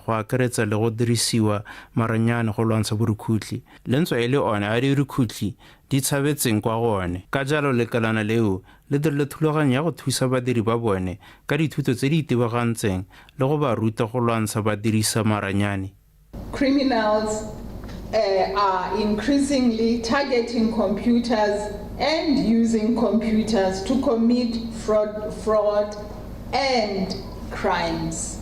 go akaretsa le go dirisiwa maranyane go lwantsha borukhutlhi le ntswa e le one a dirukhutlhi di tshabetseng kwa go one. Ka jalo lekalana leo le dirile thulaganyo ya go thusa badiri ba bone ka dithuto tse di itebagantseng le go ba ruta go lwantsha ba dirisa maranyane. Criminals are increasingly targeting computers and using computers to commit fraud and crimes.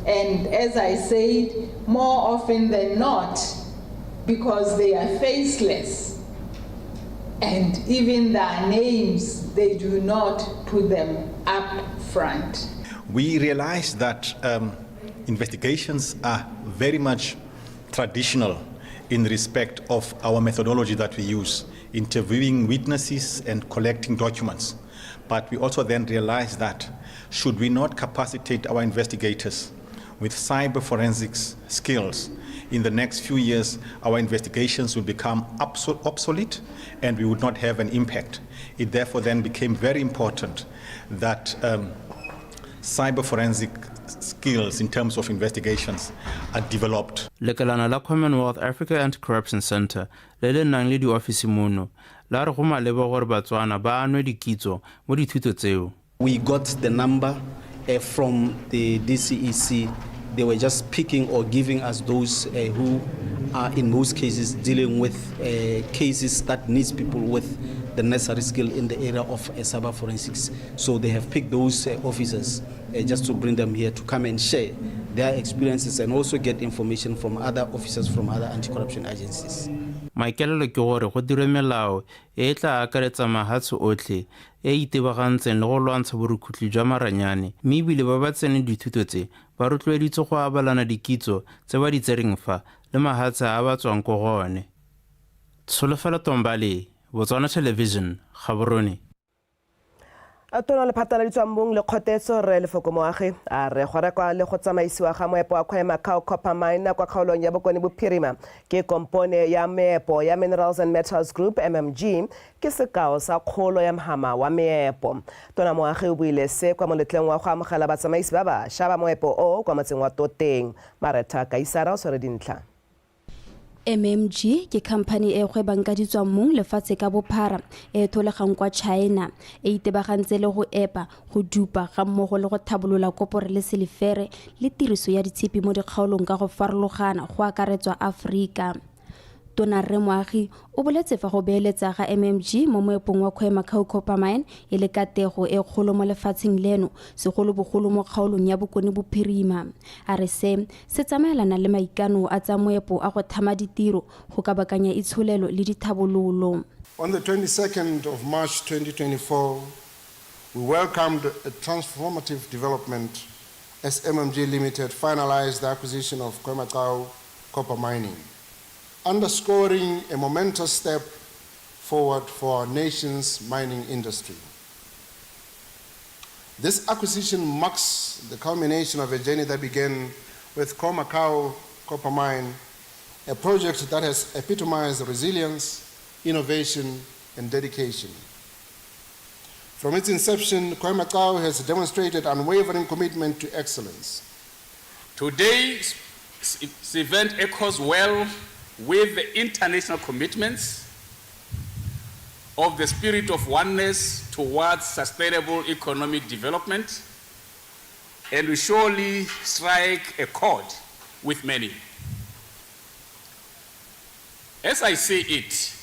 And as I said, more often than not, because they are faceless and even their names, they do not put them up front. We realize that investigations are very much traditional in respect of our methodology that we use, interviewing witnesses and collecting documents. But we also then realize that should we not capacitate our investigators with cyber forensics skills, in the next few years, our investigations will become obsolete and we would not have an impact. It therefore then became very important that cyber forensic skills in terms of investigations are developed. Lekalana la Commonwealth Africa Anti-Corruption Centre le le nang le diofisi mono la re go maleba gore Batswana ba anwe dikitso mo dithuto tseo. We got the number from the DCEC. They were just picking or giving us those who are in most cases dealing with cases that needs people with the necessary skill in the area of cyber forensics. So they have picked those officers just to bring them here to come and share their experiences and also get information from other officers from other anti-corruption agencies. Maikaelelo ke gore go dirwe melao e e tla akaretsa mahatshe otlhe e e itebagantseng le go lwantsha borukhutlhi jwa maranyane, mme ebile ba ba tseneng dithuto tse ba rotloeditswe go abalana dikitso tse ba di tsereng fa le mahatshe a ba tswang ko go one. Tsholofelo Tombale, Botswana Television, Gaborone. Tona lephata la ditswammung le kgotetso re Lefoko Moagi a re go rekwa le go tsamaisiwa ga moepo wa Khoemacau Copper Mine kwa kgaolong ya Bokone Bophirima ke kompone ya meepo ya Minerals and Metals Group, MMG, ke sekao sa kgolo ya mhama wa meepo. Tona Moagi o buile se kwa moletleng wa go amogela batsamaisi ba bašwa ba moepo o kwa motseng wa Toteng. Maretha Kaisara o tshwere dintlha. MMG ke khamphani e gwebang ka ditswammung lefatshe ka bophara e tholegang kwa China, e itebagantse le go epa, go dupa ga mmogo le go thabolola kopore le silifere le tiriso ya ditshipi mo dikgaolong ka go farologana go akaretswa Aforika. Tona rre Moagi o boletse fa go beeletsa ga MMG mo moepong wa Khoemacau Copper Mine e le katego e kgolo mo lefatsheng leno, segolobogolo mo kgaolong ya Bokone Bophirima. A re se se tsamaelana le maikano a tsa moepo a go thama ditiro, go kabakanya itsholelo le dithabololo. On the 22nd of March 2024, we welcomed a transformative development as MMG Limited finalized the acquisition of Khoemacau Copper Mining, underscoring a momentous step forward for our nation's mining industry. This acquisition marks the culmination of a journey that began with Khoemacau Copper Mine, a project that has epitomized resilience, innovation, and dedication. From its inception, Khoemacau has demonstrated unwavering commitment to excellence. Today's event echoes well with the international commitments of the spirit of oneness towards sustainable economic development, and we surely strike a chord with many. As I see it,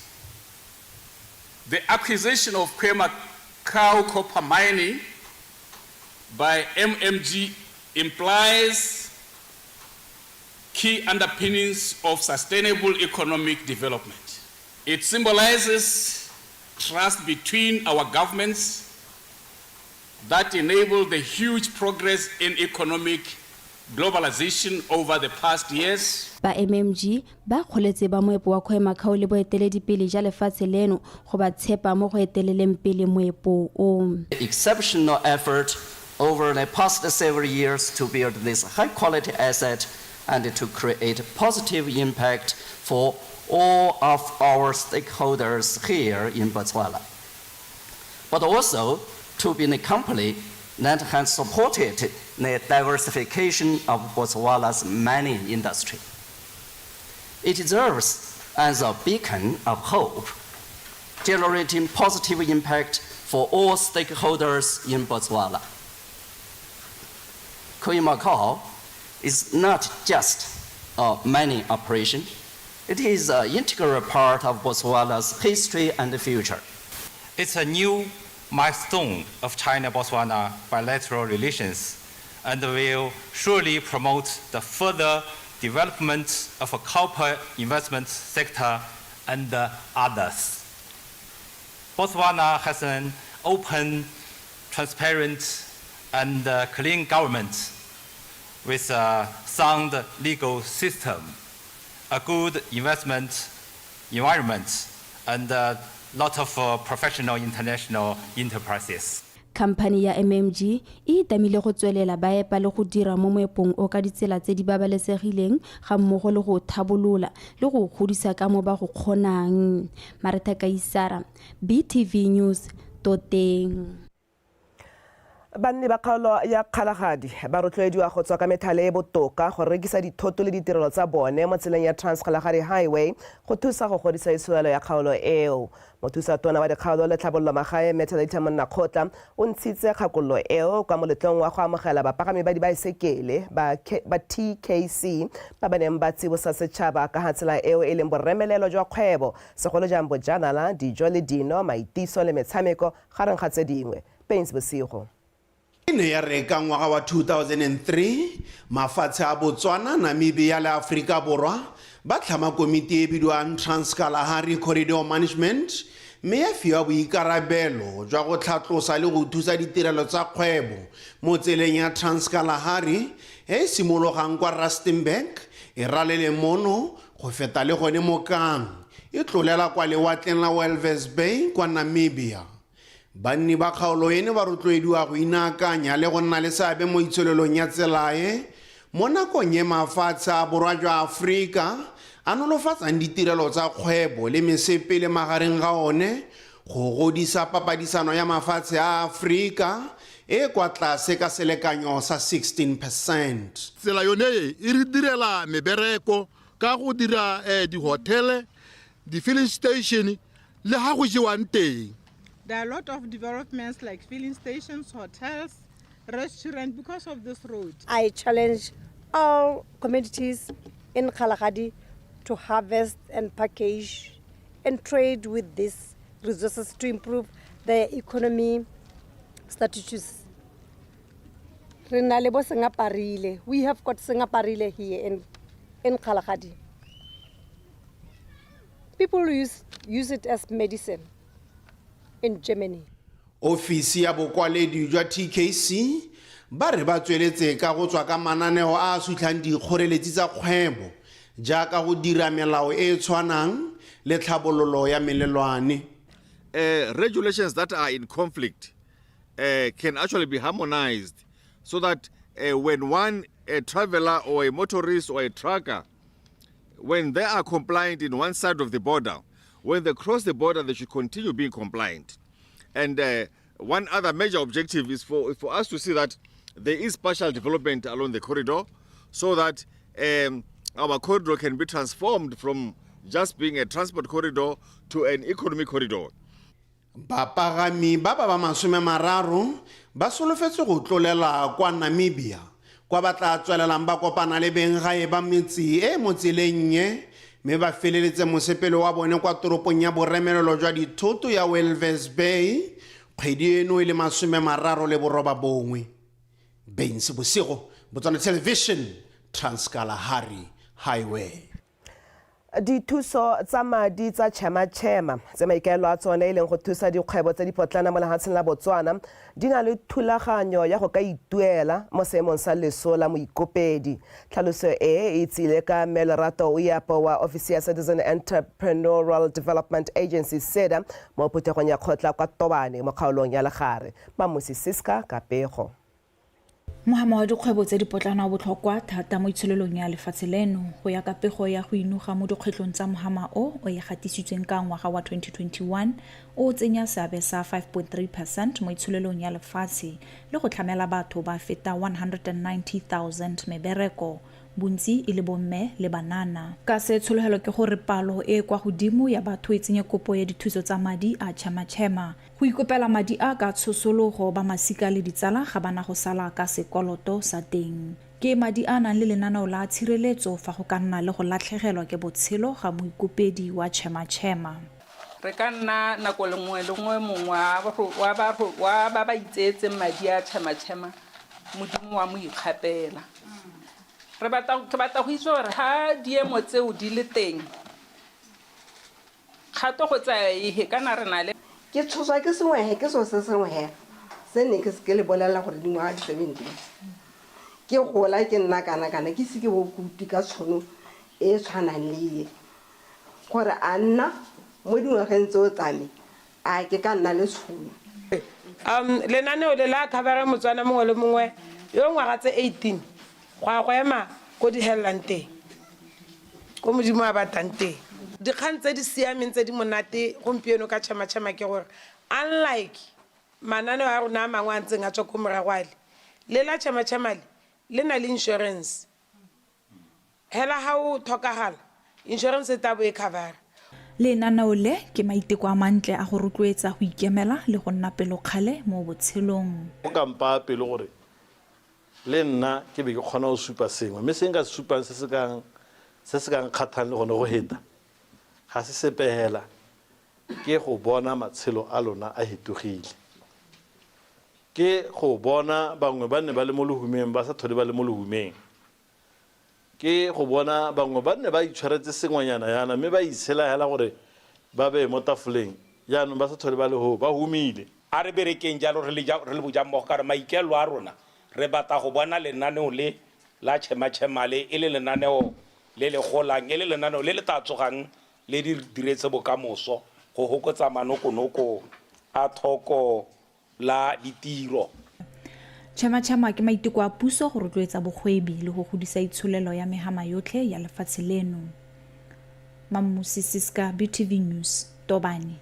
the acquisition of Khoemacau Copper Mining by MMG implies key underpinnings of sustainable economic development. It symbolizes trust between our governments that enable the huge progress in economic globalization over the past years. Ba MMG ba kgoletse ba moepo wa Khoemacau le boeteledipele ja lefatshe leno go ba tshepa mo go eteleleng pele moepo o. Exceptional effort over the past several years to build this high quality asset and to create positive impact for all of our stakeholders here in Botswana, but also to be the company that has supported the diversification of Botswana's mining industry. It serves as a beacon of hope, generating positive impact for all stakeholders in Botswana. Khoemacau is not just a mining operation. It is an integral part of Botswana's history and future. It's a new milestone of China-Botswana bilateral relations and will surely promote the further development of a copper investment sector and others. Botswana has an open, transparent, and clean government with a sound legal system, a good investment environment, and a lot of professional international enterprises. Khamphane ya MMG e itamile go tswelela ba epa le go dira mo moepong o ka ditsela tse di babalesegileng ga mmogo le go o thabolola le go o godisa ka mo ba go kgonang. Maretha Kaisara, BTV News, Toteng. Banni ba kgaolo ya Kgalagadi ba rotloediwa go tswa ka methale e botoka go rekisa dithoto le ditirelo tsa bone mo tseleng ya Trans-Kgalagadi Highway go thusa go godisa itsholelo ya kgaolo eo. Mothusa tona wa dikgaolo le tlhabololo magae Mme Thelita Monnakgotla o ntshitse kgakololo eo kwa moletlong wa go amogela bapagami ba dibaesekele ba ba TKC ba ba neng ba tsibosa setšhaba ka ga tsela eo e leng boremelelo jwa kgwebo segolo jang bojanala, dijo le dino, maitiso le metshameko gareng ga tse dingwe. Pains Bosigo. E ne ya re ka ngwaga wa 2003, mafatshe a Botswana, Namibia le Aforika Borwa ba tlhama komiti e bidiwang Trans-Kalahari Corridor Management mme ya fiwa boikarabelo jwa go tlhatlosa le go thusa ditirelo tsa kgwebo mo tseleng ya Trans-Kalahari e e simologang kwa Rustenburg e ralele mono go feta le gone mo Kang e tlolela kwa lewatleng la Walvis Bay kwa Namibia. Banni ba kgaolo eno ba rotloediwa go inaakanya le go nna le seabe mo itsholelong ya tsela e mo nakong e mafatshe a borwa jwa Aforika a nolofatsang ditirelo tsa kgwebo le mesepele magareng ga one go godisa papadisano ya mafatshe a Aforika e e kwa tlase ka selekanyo sa 16 percent. Tsela yone e e re direla mebereko ka go dira di-hotel, di-filling station le ha go jewang teng. There are a lot of developments like filling stations, hotels, restaurants because of this road. I challenge all communities in Kgalagadi to harvest and package and trade with these resources to improve their economy statuses. Re na le bo sengaparile. We have got sengaparile here in Kgalagadi. People use it as medicine in Germany. Ofisi ya bokwaledi jwa TKC ba re ba tsweletse ka go tswa ka mananeo a a sutlhang dikgoreletsi tsa kgwebo jaaka go dira melao e e tshwanang le tlhabololo ya melelwane. Regulations that are in conflict can actually be harmonized so that when one a traveler or a motorist or a trucker, when they are compliant in one side of the border, when they cross the border, they should continue being compliant. And one other major objective is for us to see that there is partial development along the corridor so that our corridor can be transformed from just being a transport corridor to an economic corridor. Bapagami ba ba ba 30 ba solofetse go tlolela kwa Namibia kwa ba tla tswelelang ba kopana le benggae ba metse e mo tseleng e mme ba feleletse mosepele wa bone kwa toropong ya boremelelo jwa dithoto ya Walvis Bay kgwedi eno e le 39. Bensi Bosigo, Botswana Television, Trans-Kalahari Highway. Dithuso tsa madi tsa Chema Chema tse maikaelelo a tsone e leng go thusa dikgwebo tse dipotlana mo lefatsheng la Botswana di na le thulaganyo ya go ka ituela mo seemong sa leso la moikopedi. Tlhaloso e e tsile ka Mme Lerato Uyapo wa Ofisi ya Citizen Entrepreneurial Development Agency SEDA mo phuthegong ya kgotla kwa Tobane mo kgaolong ya Legare. Mamusi Siska ka pego. Mohama wa dikgwebo tse dipotlana o botlhokwa thata mo itsholelong ya lefatshe leno. Go ya ka pego ya go inoga mo dikgwetlhong tsa mohama o o e gatisitsweng ka ngwaga wa 2021, o tsenya seabe sa 5.3 percent mo itsholelong ya lefatshe le go tlhamela batho ba feta 190,000 mebereko, bontsi e le bomme le banana. Ka se, tshologelo ke gore palo e e kwa godimo ya batho e tsenye kopo ya dithuso tsa madi a Chema Chema. Go ikopela madi a ka tshosologo, ba masika le ditsala ga ba na go sala ka sekoloto sa teng. Ke madi a a nang le lenaneo la tshireletso fa go ka nna le go latlhegelwa ke botshelo ga moikopedi wa Chema Chema. Re ka nna nako lengwe le nngwe mongwe wa wa ba ba itseetseng madi a Chema Chema, Modimo wa mo ikgapela. Re batla, ke batla go itse gore ha diemo tseo di le teng, kgato go tsaya ehe, kana re na le. Ke tshoswa ke sengwe he, ke selo se sengwe he se ne ke se ke le bolelela gore dingwaga di 17 ke gola ke nna kana kana ke ise ke bo ke utlwe ka tshono e e tshwanang le e, gore a nna mo dingwageng tseo tsa me a ke ka nna le tshono. Lenaneo le la khabara Motswana mongwe le mongwe yo ngwaga tse 18 go ya go ema ko di helelang teng, ko Modimo a batang teng. Dikgang tse di siameng tse di monate gompieno ka Chema Chema ke gore unlike mananeo a rona a mangwe a ntseng a tswa ko morago ale, le la Chema Chema le le na le insurance. Hela ha o thokagala, insurance e tla bo e covera. Lenaneo le ke maiteko a mantle a go rotloetsa go ikemela le go nna pelokgale mo botshelong. Go ka mpaya pelo gore le nna ke be ke kgona go supa sengwe, mme se nka se supang se se ka se se ka nkgathang le gone go heta, ga se sepe hela, ke go bona matshelo a lona a hetogile. Ke go bona bangwe ba ne ba le mo lehumeng ba sa thole ba le mo lehumeng. Ke go bona bangwe ba nne ba itshwaretse sengwenyana yana mme ba itshela hela gore ba beye mo tafoleng, jaanong ba sa thole ba le hoo, ba humile. A re berekeng jalo re le re le bojammogo ka gore maikaelelo a rona re batla go bona lenaneo le la Chema Chema le e le lenaneo le le golang, e le lenaneo le le tla tsogang le di diretse bokamoso go hokotsa manokonoko a thoko la ditiro. Chema Chema ke maiteko a puso go rotloetsa bogwebi le go godisa itsholelo ya mehama yotlhe ya lefatshe leno. Mammusi Siska, BTV News, Tobane.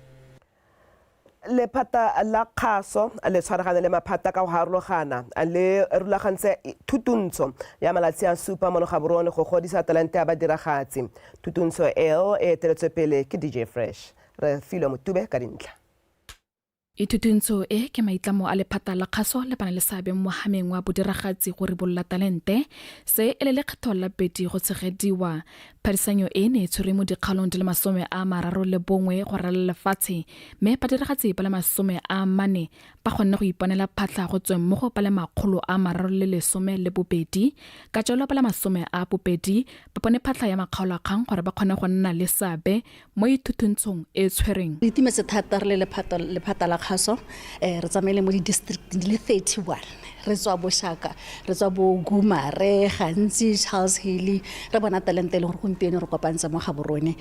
Lephata la kgaso le tshwaragane le maphata ka go harologana le rulagantse thutuntsho ya malatsi a supa mono Gaborone go godisa talente ya badiragatsi. Thutuntsho eo e eteletswe pele ke DJ Fresh. Re filwe Motube ka dintlha. Ithutuntsho e ke maitlamo a lephata la kgaso le bana le seabe mo mohameng wa bodiragatsi go ribolola talente, se e le lekgetho la bedi go tshegediwa. Phadisanyo e ne e tshwerwe mo dikgaolong di le 31 go ralala lefatshe, mme badiragatsi ba le 40 ba kgonne go iponela phatlha go tsweng mo go ba le 312. Ka jalo ba le 20 ba bone phatlha ya makgaolakgang gore ba kgone go nna le seabe mo ithutuntshong e e tshwereng. Re itumetse thata re le lephata la kgaso, re tsamaile mo di-districting di le 31, re tswa Boshaka, re tswa bo Gumare, Gantsi, Charles Hill, re bona talente e leng gore gompieno re kopantse mo Gaborone.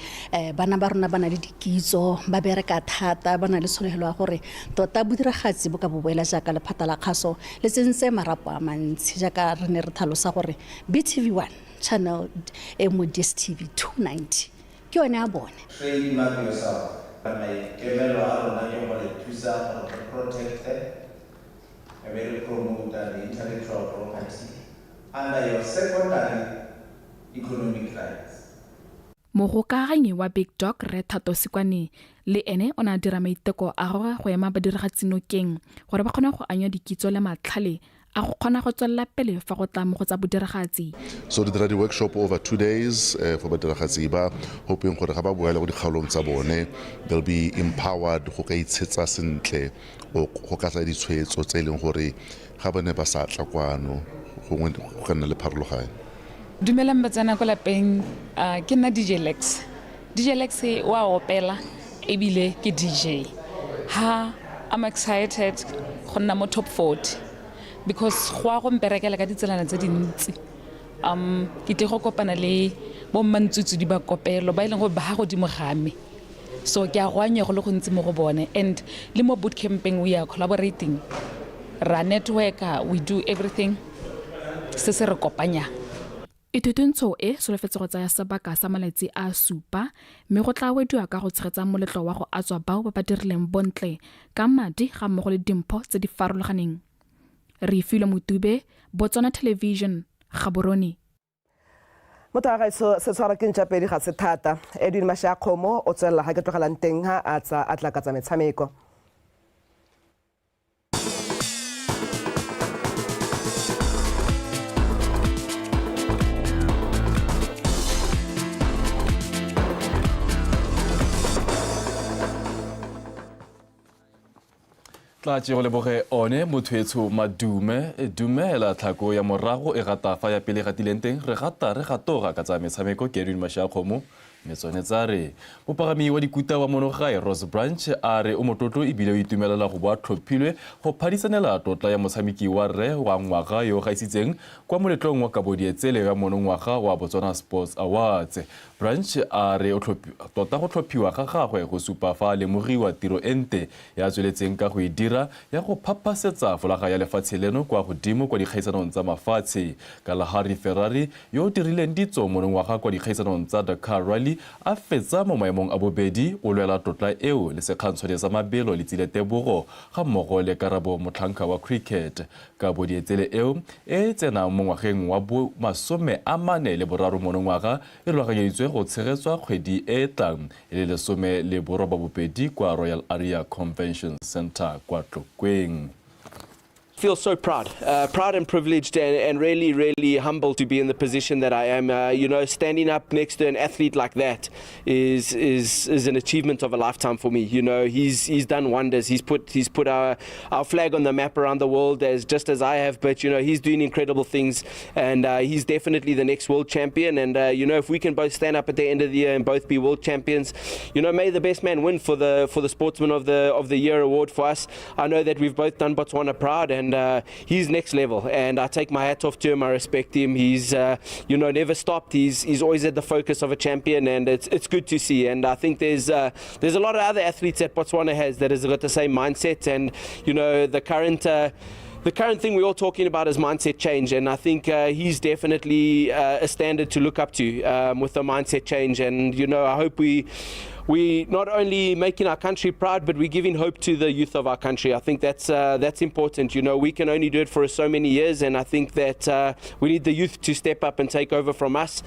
Bana ba rona ba na le dikitso, ba bereka thata, ba na le tsholofelo ya gore tota bodiragatsi bo ka bo boela jaaka lephata la kgaso le tsentse marapo a mantsi, jaaka re ne re tlhalosa gore BTV 1 channel e mo DSTV 290 ke yone ya bone. Trademark yourself. Maikemelo a rona ke go le thusa gore re protect-e e be re promote the intellectual property under your secondary economic rights. Mogokaganyi wa Big Dog Rre Thato Sikwane le ene o ne a dira maiteko a gagwe go ema badiragatsi nokeng gore ba kgone go anywa dikitso le matlhale a go kgona go tswelela pele fa go tla mo go tsa bodiragatsi. So re dira di-workshop over 2 days for badiragatsi ba, hoping gore ga ba boela ko dikgaolong tsa bone they'll be empowered go ka itshetsa sentle o go ka tsaya ditshwetso tse e leng gore ga ba ne ba sa tla kwano gongwe go ka nna le pharologanyo. Dumelang batswana ko lapeng, ke nna DJ Lex. DJ Lex wa opela ebile ke DJ. Ha I'm excited go nna mo top 40 because go a go mperekela ka ditselana tse dintsi. Ke tle go kopana le bo mmantsutsu di ba kopelo ba e leng gore ba ha godimo ga me. So ke a go anya go le gontsi mo go bone, and le mo boot camping we are collaborating, ra networker, we do everything. se se re kopanyang. Ithutuntsho e solofetse go tsaya sebaka sa malatsi a supa mme go tla wediwa ka go tshegetsa moletlo wa go atswa bao ba ba dirileng bontle ka madi ga mmogo le dimpho tse di farologaneng. Refilwe Motube, Botswana Television, Gaborone. Motho wa gaetsho se tshwara ke ntšapedi ga se thata. Edwin Mashakgomo o tswelela ga ke tlogelang teng ha a tsa a tla ka tsa metshameko. Tlatse go leboge one motho madume dumela tlhako ya morago e gata fa ya pele gatileng teng re gata re gatoga ka tsa metshameko ke Edwin Mashakgomo mme tsone tsa re mopagami wa dikuta wa monogae Rose Branch a re o motlotlo ebile o itumelela go boa tlhophilwe go phadisanela tlotla ya motshameki wa rre wa ngwaga yo o gaisitseng kwa moletlong wa kabodietsele ya monongwaga wa Botswana Sports Awards. Branch a re tota go tlhophiwa ga gagwe go supa fa a lemogiwa tiro e nte ya tsweletseng ka go e dira ya go phaphasetsa folaga ya lefatshe leno kwa godimo kwa dikgaisanong tsa mafatshe. Kalahari Ferrari yo o dirileng ditso monongwaga kwa dikgaisanong tsa Dakar Rally a fetsa mo maemong a bobedi o lwela tlotla eo le sekgantshwane sa mabelo Letsile Tebogo ga mmogo le Karabo Motlhanka wa cricket. Ka bodietsele eo e tsenang mo ngwageng wa bo 43 monongwaga e rulaganyeditswe go tshegetswa kgwedi e tlang e le 18 kwa Royal Area Convention Centre kwa Tlokweng. Feel so proud, proud and privileged and really, really humble to be in the position that I am. You know, standing up next to an athlete like that is an achievement of a lifetime for me. You know, he's done wonders. He's put our flag on the map around the world, as just as I have. But you know, he's doing incredible things, and he's definitely the next world champion. And you know, if we can both stand up at the end of the year and both be world champions, you know, may the best man win for the Sportsman of the Year award for us. I know that we've both done Botswana proud, and he's next level, and I take my hat off to him. I respect him. He's you know, never stopped. He's always at the focus of a champion, and it's good to see. And I think there's a lot of other athletes that Botswana has that has got the same mindset. And you know, the current thing we're all talking about is mindset change, and I think he's definitely a standard to look up to with the mindset change. And you know, I hope we not only making our country proud, but we're giving hope to the youth of our country. I think that's important. You know, we can only do it for so many years, and I think that we need the youth to step up and take over from us.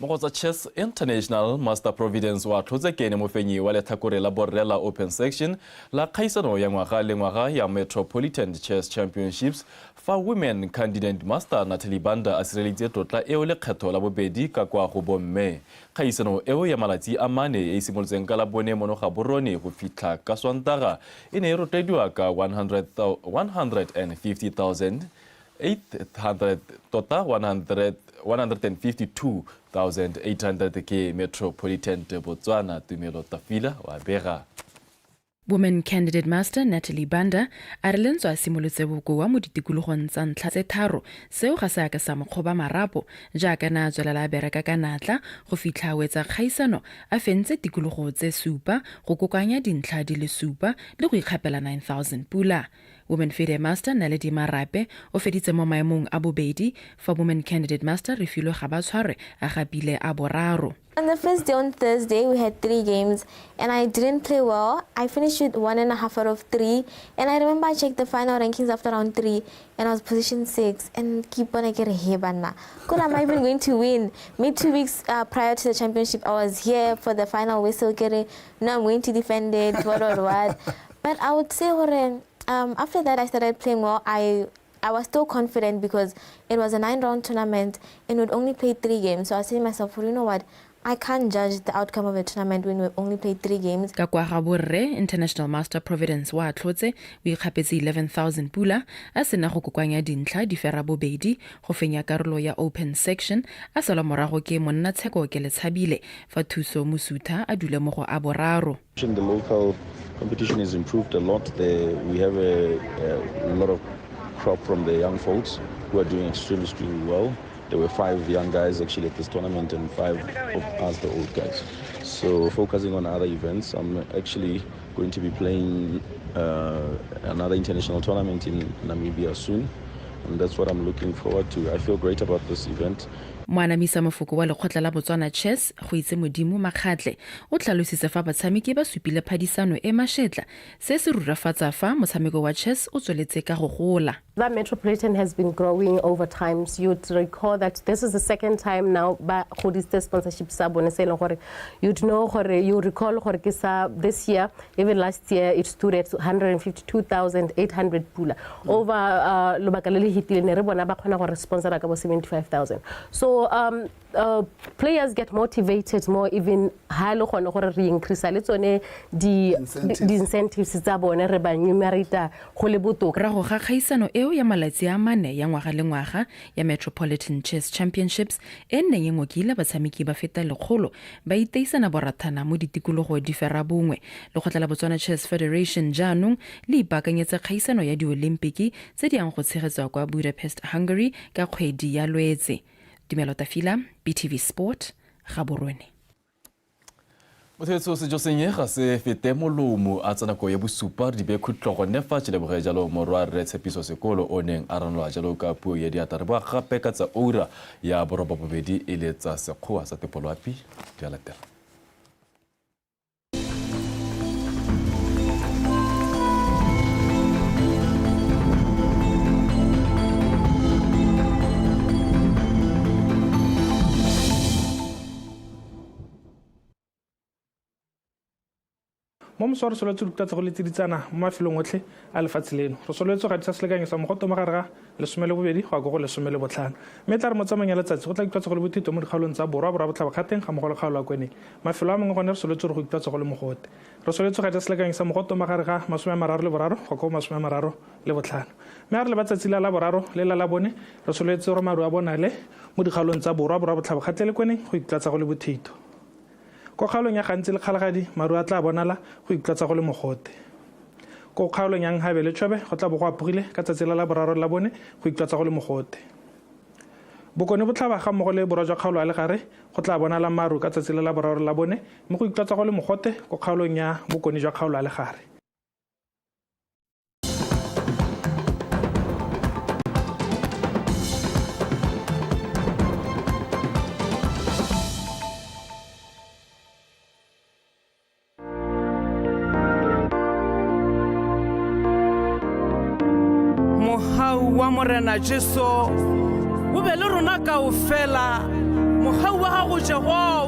Mo Chess International Master Providence wa tlhotse kene mofenyi wa letlhakore la borre la Open Section la kgaisano ya ngwaga le ngwaga ya Metropolitan Chess Championships fa Women Candidate Master Natalie Banda a sireleditse tlotla eo lekgetho la bobedi ka kwa go bomme. Kgaisano eo ya malatsi a mane e simolotseng ka la bone mono Gaborone go fitlha ka Sontaga e ne e rotloediwa ka 150,000 800 tota 152,800 ke Metropolitan Botswana. Tumelo Tafila wa bega. Women Candidate Master Natalie Banda a re lentswe a simolotse bokoa mo ditikologong tsa ntlha tse tharo, seo ga se a ka sa mo kgoba marapo jaaka na a tswelela a bereka ka natla go fitlha a wetsa kgaisano a fentse tikologo tse supa go kokoanya dintlha di le supa le go ikgapela 9,000 pula. Women FIDE Master Naledi Marape o feditse mo maemong a bobedi fa Women Candidate Master Refilwe Gabatshwarwe a gapile a boraro. On the first day, on Thursday, we had 3 games and I didn't play well. I finished with 1.5 out of 3, and I remember I checked the final rankings after round 3 and I was position 6, and keep on getting here, banna. Good, am I even going to win? Me 2 weeks prior to the championship, I was here for the final whistle. Now I'm going to defend it, what. But I would say, after that, I started playing well. I was still confident because it was a 9-round tournament and we'd only played 3 games. So I was saying to myself, well, you know what? I can't judge the outcome of a tournament when we've only played 3 games. Ka kwa ga borre, International Master Providence wa tlhotse o ikgapetse 11,000 pula a sena go kokoanya dintlha di fera bobedi go fenya karolo ya Open Section a salwa morago ke monna Tsheko ke Letshabile fa Thuso Mosutha a dule mo go a boraro. The local competition has improved a lot. We have a lot of crop from the young folks who are doing extremely well. There were 5 young guys actually at this tournament and 5 of us, the old guys. So focusing on other events, I'm actually going to be playing another international tournament in Namibia soon. And that's what I'm looking forward to. I feel great about this event. Moanamisa mafoko wa lekgotla la Botswana Chess go itse Modimo Makgatle o tlhalositse fa batshameki ba supile phadisano e mashetla se se rurafatsa fa motshameko wa chess o tsweletse ka go gola. That Metropolitan has been growing over time. So you'd recall that this is the second time now ba godisitse sponsorship sa bone se e leng gore you'd know gore you recall gore ke sa this year, even last year it stood at 152,800 pula. Over lobaka le le hitileng ne re bona ba kgona gore sponsora ka bo 75,000. So players get motivated more even ha le gone gore re increase le tsone di di-incentives tsa bone re ba numerata go le botoka. Morago ga kgaisano eo ya malatsi a mane ya ngwaga le ngwaga ya Metropolitan Chess Championships e nneng e ngokile batshameki ba feta 100 ba iteisana borathana mo ditikologo di fera bongwe. Lekgotla la Botswana Chess Federation jaanong le ipaakanyetsa kgaisano ya diolimpiki tse di yang go tshegetswa kwa Budapest, Hungary ka kgwedi ya Lwetse. Tumelo Tafila, BTV Sport, Gaborone. Mothetso sejo senye ga se fete molomo a tsa nako ya bosupa re di be khutlo gone fa leboge jalo morwa rre Tshepiso Sekolo o neng a ranolwa jalo ka puo ya diatla re boa gape ka tsa oura ya borobabobedi e le tsa sekgowa tsa tepoloapi di a latela. Mo moso re sololetse dikuta tsa go le tsiditsana mo mafelong otlhe a lefatshe leno. Re sololetse go gadisa selekanyo sa mogote mo gare ga 12 go ya ko go 15. Mme tla re mo tsamaong ya letsatsi go tla ikutlwatsa go le bothito mo dikgaolong tsa borwa, borwa botlhaba kgateng ga mmogo le kgaolo ya Kweneng. Mafelo a mangwe gone re sololetse gore go ikutlwatsa go le mogote. Re sololetse go gadisa selekanyo sa mogote mo gare ga 33 go ya ko go 35. Mme a re leba tsatsi la Laboraro le la Labone, re sololetse gore maru a bonale mo dikgaolong tsa borwa, borwa botlhaba kgatleng le Kweneng go ikutlwatsa go le bothito. Ko kgaolong ya Gantsi le Kgalagadi, maru a tla bonala go ikutlwatsa go le mogote. Ko kgaolong ya Nhabe le Chobe, go tla bo go apogile ka tsatsi la Laboraro le Labone go ikutlwatsa go le mogote. Bokone botlhaba ga mmogo le borwa jwa kgaolo ya Legare, go tla bonala maru ka tsatsi la Laboraro le Labone mme go ikutlwatsa go le mogote ko kgaolong ya bokone jwa kgaolo ya Legare. Mohau wa Morena Jesu o be le rona kaofela. Mohau wa gago Jehofa.